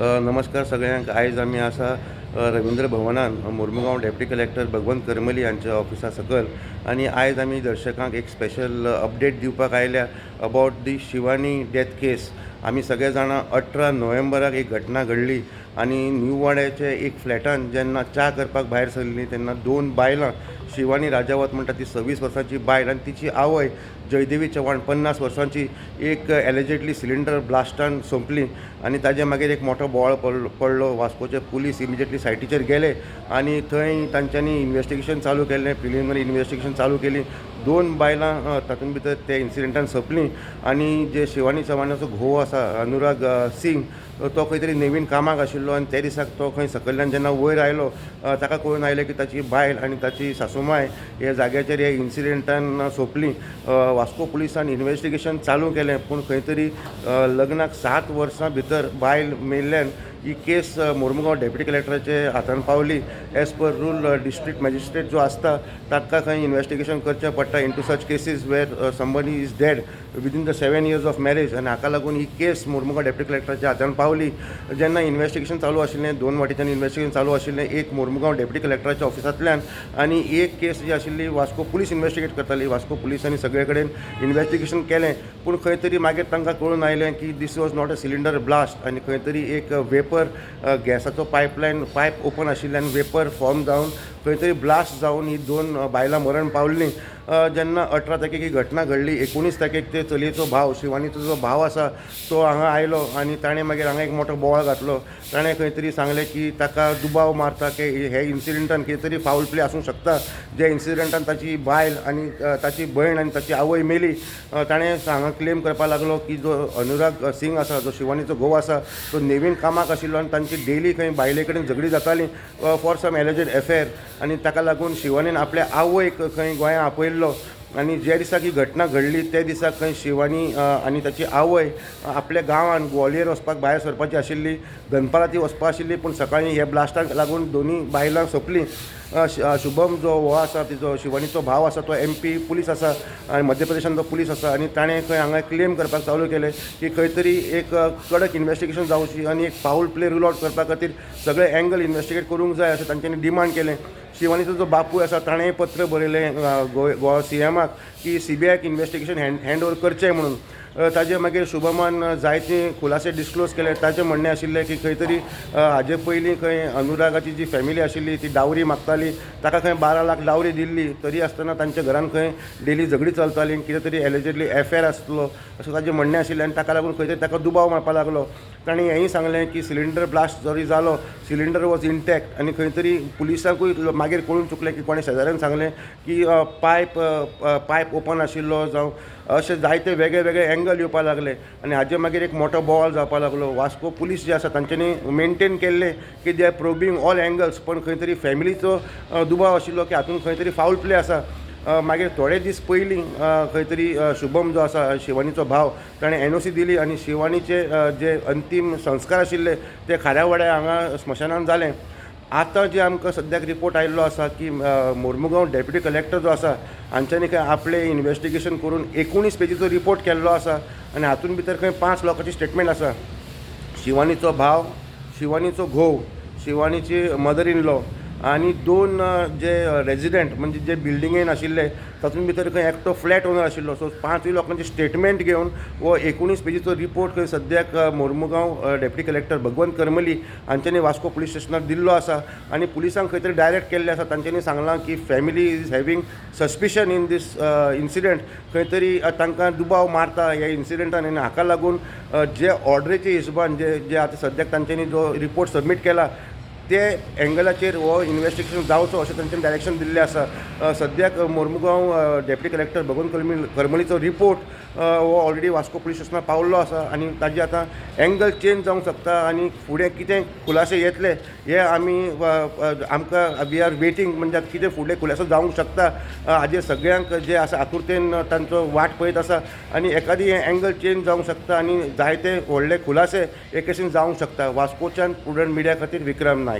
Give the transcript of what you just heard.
नमस्कार सगळ्यांक. आयज आमी आसा रवींद्र भवनान, मोर्मुगांव डेप्युटी कलेक्टर भगवंत करमली हांच्या ऑफिसा सकयल आनी आयज आमी दर्शकांक एक स्पेशल अपडेट दिवपाक आयल्या about the Shivani death case. आमी सगळे जाणां, 18 नोव्हेंबराक एक घटना घडली आनी न्यू वाड्याचे एक फ्लॅटान जेन्ना च्या करपाक भायर सरली तेन्ना दोन बायलां, शिवानी राजावत म्हणटा ती 26 वर्सांची बायल आनी तिची आवय जयदेवी चव्हाण 50 वर्सांची, एक एलेजेडली सिलिंडर ब्लास्टान सोंपली आनी ताजे मागीर एक मोठो बोवाळ पडलो. वास्कोचे पुलीस इमिजिएटली सायटीचेर गेले आनी थंय तांच्यांनी इन्वेस्टिगेशन चालू केलें. प्रिलिमिनरी इन्वेस्टिगेशन चालू केली. दोन बायलां तातूंत भितर ते इन्सिडेंटान सोंपलीं आनी जे शिवानी चव्हाणाचो घोव आसा, अनुराग सिंग, तो खंय तरी नवीन कामाक आशिल्लो आनी त्या दिसाक तो खंय सकयल्यान जेन्ना वयर आयलो, ताका कळून आयलें की ताची बायल आनी ताची सासूमाय ह्या जाग्याचेर ह्या इन्सिडेंटान सोंपली. वास्को पुलिसान इन्वेस्टिगेशन चालू केलें, पूण खंय तरी लग्नाक 7 वर्सां भितर बायल मेल्ल्यान ही केस मोर्मुगांव डेप्युटी कलेक्टराचे हातान पावली. As per rule, district magistrate जो आसता ताका खंय इन्वेस्टिगेशन करचें पडटा into such cases where somebody is dead within the 7 years of marriage. आनी हाका लागून ही केस मोर्मुगांव डेप्युटी कलेक्टराच्या हातान पावली. जेन्ना इन्वेस्टिगेशन चालू आशिल्लें, दोन वाटेच्यान इन्वेस्टिगेशन चालू आशिल्लें, एक मोर्मुगांव डेप्युटी कलेक्टराच्या ऑफिसांतल्यान आनी एक केस जी आशिल्ली वास्को पुलीस इन्वेस्टिगेट करताली. वास्को पुलिसांनी सगळे कडेन इन्वेस्टिगेशन केलें, पूण खंय तरी मागीर तांकां कळून आयलें की this was not a cylinder blast आनी खंय तरी एक वेपर गॅसाचो पायपलायन पायप ओपन आशिल्ल्यान वेपर फॉर्म जावन खंय तरी ब्लास्ट जावन ही दोन बायलां मरण पावल्लीं. जेन्ना 18 तारखेक ही घटना घडली, 19 तारखेक ते चलयेचो भाव, शिवानीचो जो भाव आसा, तो हांगा आयलो आनी ताणें मागीर हांगा एक मोठो बोवाळ घातलो. ताणें खंय तरी सांगलें की ताका दुबाव मारता की हे इन्सिडंटान कितें तरी फावल प्ले आसूंक शकता, जे इन्सिडंटान ताची बायल आनी ताची भयण आनी ताची आवय मेली. ताणें हांगा क्लेम करपाक लागलो की जो अनुराग सिंग आसा, जो शिवानीचो घोव आसा, तो नेवीन कामाक आशिल्लो आनी तांची डेली खंय बायले कडेन झगडी जाताली फॉर सम एलेजड एफेयर आनी ताका लागून शिवानीन आपल्या आवयक खंय गोंया आपयल्लो. आनी ज्या दिसाक ही घटना घडली त्या दिसाक खंय शिवानी आनी ताची आवय आपल्या गांवान ग्वालियर वचपाक भायर सरपाची आशिल्ली. दनपारां ती वचपा आशिल्ली, पूण सकाळीं ह्या ब्लास्टाक लागून दोनी बायलां सोंपलीं. शुभम जो हो आसा, तिजो शिवानीचो भाव आसा, तो एमपी पुलीस आसा आनी मध्य प्रदेशान तो पुलीस आसा आनी ताणें खंय हांगा क्लेम करपाक चालू केलें की खंय तरी एक कडक इन्वेस्टिगेशन जावची आनी एक फावल प्ले रूल आवट करपा खातीर सगळे एंगल इन्वेस्टिगेट करूंक जाय अशें तांच्यांनी डिमांड केलें. शिवानीचो जो बापूय आसा, ताणें पत्र बरयलें गोवा सीएमाक की सीबीआयक इन्वेस्टिगेशन हँड ओवर करचें म्हणून. ताजे मागीर शुभमान जायते खुलासे डिस्क्लोज केले. ताचें म्हणणें आशिल्लें की खंय तरी हाजे पयलीं खंय अनुरागाची जी फॅमिली आशिल्ली ती डावरी मागताली. ताका खंय 12 लाख डावरी दिल्ली, तरी आसतना तांच्या घरान खंय डेली झगडी चलताली. कितें तरी एलेजेडली एफेयर आसलो अशें ताजें म्हणणें आशिल्लें आनी ताका लागून खंय तरी ताका दुबाव मारपाक लागलो. ताणें हेंय सांगलें की सिलिंडर ब्लास्ट जरी जालो, सिलिंडर वॉज इंटॅक्ट आनी खंय तरी पुलिसांकूय मागीर कळून चुकलें की कोणें शेजाऱ्यान सांगलें की पायप पायप ओपन आशिल्लो जावं अशे जायते वेगळे वेगळे एंगल येवपाक लागले आनी हाजे मागीर एक मोठो बोवाळ जावपाक लागलो. वास्को पुलीस जे आसा तांच्यांनी मेनटेन केल्ले की they are probing all angles, पण खंय तरी फॅमिलीचो दुबाव आशिल्लो की हातूंत खंय तरी फावल प्ले आसा. मागीर थोडे दीस पयलीं खंय तरी शुभम जो आसा, शिवानीचो भाव, ताणें एनओसी दिली आनी शिवानीचे जे अंतीम संस्कार आशिल्ले ते खाऱ्यावाड्या हांगा स्मशानान जाले. आतां जे आमकां सद्याक रिपोर्ट आयिल्लो आसा की मोर्मुगांव डेप्युटी कलेक्टर जो आसा, हांच्यांनी खंय आपलें इन्वेस्टिगेशन करून 19 पेजीचो रिपोर्ट केल्लो आसा आनी हातूंत भितर खंय पांच लोकांची स्टेटमेंट आसा: शिवानीचो भाव, शिवानीचो घोव, शिवानीची मदर इन लॉ आनी दोन जे रेजिडेंट, म्हणजे जे बिल्डिंगेन आशिल्ले, तातूंत भितर खंय एकटो फ्लॅट ओनर आशिल्लो. सो पांचूय लोकांचे स्टेटमेंट घेवन हो 19 पेजीचो रिपोर्ट खंय सद्याक मोर्मुगांव डेप्युटी कलेक्टर भगवंत करमली हांच्यांनी वास्को पुलीस स्टेशनार दिल्लो आसा आनी पुलिसांक खंय तरी डायरेक्ट केल्लें आसा. तांच्यांनी सांगलां की family is having suspicion in this incident. खंय तरी तांकां दुबाव मारता ह्या इन्सिडंटान आनी हाका लागून जे ऑर्डरीच्या हिशोबान जे जे आतां सद्याक तांच्यांनी जो रिपोर्ट सबमीट केला ते एंगलाचेर हो इन्वेस्टिगेशन जावचो अशें तांच्यांनी डायरेक्शन दिल्लें आसा. सद्याक मोर्मुगांव डेप्युटी कलेक्टर भगवंत करमलीचो रिपोर्ट हो ऑलरेडी वास्को पुलीस स्टेशनार पावल्लो आसा आनी ताजे आतां एंगल चेंज जावंक शकता आनी फुडें कितें खुलासे येतले हे आमी आमकां we are waiting. म्हणजे आतां कितें फुडले खुलासो जावंक शकता हाजेर सगळ्यांक जे आसा आतुरतेन तांचो वाट पळयत आसा आनी एकादी एंगल चेंज जावंक शकता आनी जायते व्हडले खुलासे हे केसीन जावंक शकता. वास्कोच्यान प्रुडंट मिडिया खातीर विक्रम नायक.